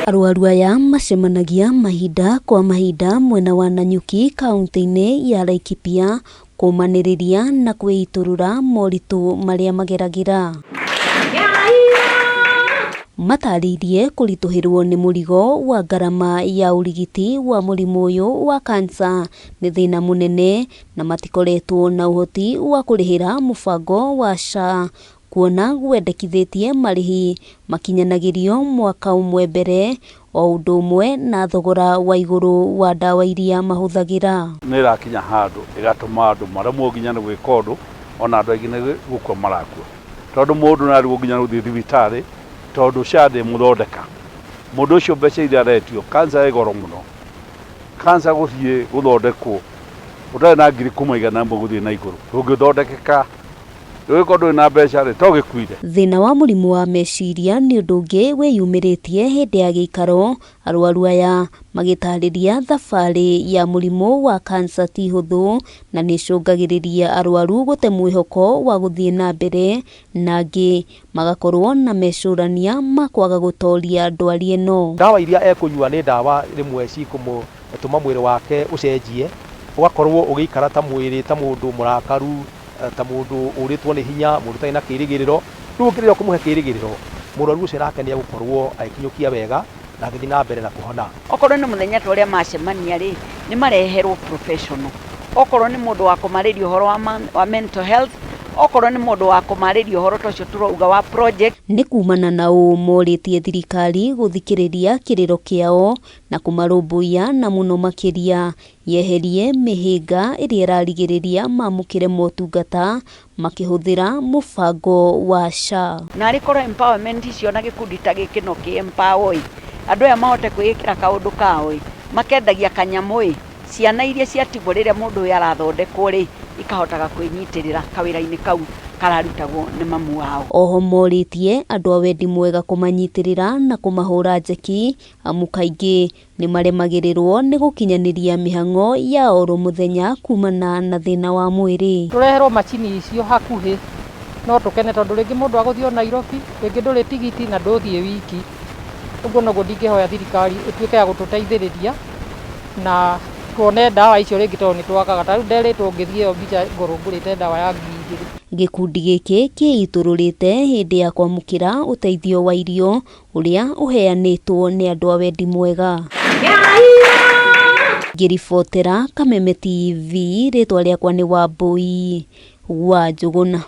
Arwaru aya macemanagia mahinda kwa mahinda mwena wa Nanyuki kaunti-inĩ ya Laikipia kũmanĩrĩria na kwĩitũrũra moritũ marĩa mageragĩra. Matarĩirie kũritũhĩrwo nĩ mũrigo wa ngarama ya ũrigiti wa mũrimũ ũyũ wa kansa nĩ thĩna mũnene na matikoretwo na ũhoti wa kũrĩhĩra mũbango wa SHA kuona gwendekithĩtie marĩhi makinyanagĩrio mwaka ũmwe mbere o ũndũ ũmwe na thogora wa igũrũ wa ndawa iria mahũthagĩra. Nĩ ĩrakinya handũ ĩgatũma andũ maremwo nginya nĩ gwĩka ũndũ, ona andũ aingĩ nĩ gũkua marakua, tondũ mũndũ nĩ arigwo nginya nĩ gũthiĩ thibitarĩ tondũ SHA ndĩmũthondeka. Mũndũ ũcio mbeca iria aretio, cancer ĩ goro mũno, cancer gũthiĩ gũthondekwo ũtarĩ na ngiri kuma 100 gũthiĩ na igũrũ ndũngĩthondekeka. Ũngĩkorwo ndũrĩ na mbeca rĩ, to gĩkuire. Thĩna wa mũrimũ wa meciria nĩ ũndũ ũngĩ wĩyumĩrĩtie hĩndĩ ya gĩikaro, arwaru aya magĩtarĩria thabarĩ ya mũrimũ wa kansa ti hũthũ na nĩĩcũngagĩrĩria arwaru gũte mwĩhoko wa gũthiĩ na mbere na angĩ magakorwo na mecũrania ma kwaga gũtoria ndwari ĩno. Ndawa iria ekũnyua nĩ ndawa rĩmwe cikũmũtũma mwĩrĩ wake ũcenjie, ũgakorwo ũgĩikara ta mwĩrĩ ta mũndũ mũrakaru, ta mũndũ ũrĩtwo nĩ hinya, mũndũ ũtarĩ na kĩrĩgĩrĩro. Rĩu ũngĩrĩra kũmũhe kĩrĩgĩrĩro, mũrwaru ũcio nake nĩ egũkorwo agĩkinyũkia wega na agĩthiĩ na mbere na kũhona. Okorwo nĩ mũthenya ta ũrĩa macemania rĩ, nĩ mareherwo professional. Okorwo nĩ mũndũ wa kũmarĩria ũhoro wa mental health, okorwo nĩ mũndũ wa kũmarĩria ũhoro ta ũcio tũrauga wa project. Nĩ kumana na ũũ morĩtie thirikari gũthikĩrĩria kĩrĩro kĩao na kũmarũmbũiya na mũno makĩria yeherie mĩhĩnga ĩrĩa ĩrarigĩrĩria mamũkĩre motungata makĩhũthĩra mũbango wa SHA. Na arĩ korwo empowerment icio na gĩkundi ta gĩkĩ no kĩ empower ĩ, andũ aya mahote kwĩĩkĩra kaũndũ kao ĩ, makendagia kanyamũ ĩ, ciana iria ciatigwo rĩrĩa mũndũ ũyũ arathondekwo rĩ, ikahotaga kwĩnyitĩrĩra kawĩra-inĩ kau kararutagwo nĩ mamu wao. Oho morĩtie andũ a wendi mwega kũmanyitĩrĩra na kũmahũra njeki amu kaingĩ nĩ maremagĩrĩrwo nĩ gũkinyanĩria mĩhang'o ya oro mũthenya kumana na thĩna wa mwĩrĩ. Tũreherwo macini icio hakuhĩ no tũkene tondũ rĩngĩ mũndũ agũthiĩ o Nairobi, rĩngĩ ndũrĩ tigiti na ndũthiĩ wiki. Ũguo noguo ndingĩhoya thirikari ĩtuĩke ya gũtũteithĩrĩria na tuone ndawa icio rĩngĩ tondũ nĩ twagaga. Ta rĩu nderĩtwo ngĩthiĩ ĩyo mbica ngorwo ngũrĩte ndawa ya 2000. Gĩkundi gĩkĩ kĩitũrũrĩte hĩndĩ ya kwamũkĩra ũteithio wa irio ũrĩa ũheanĩtwo nĩ andũ a wendi mwega. Ngĩribotera Kameme TV, rĩtwa rĩakwa nĩ Wambui wa Njũgũna.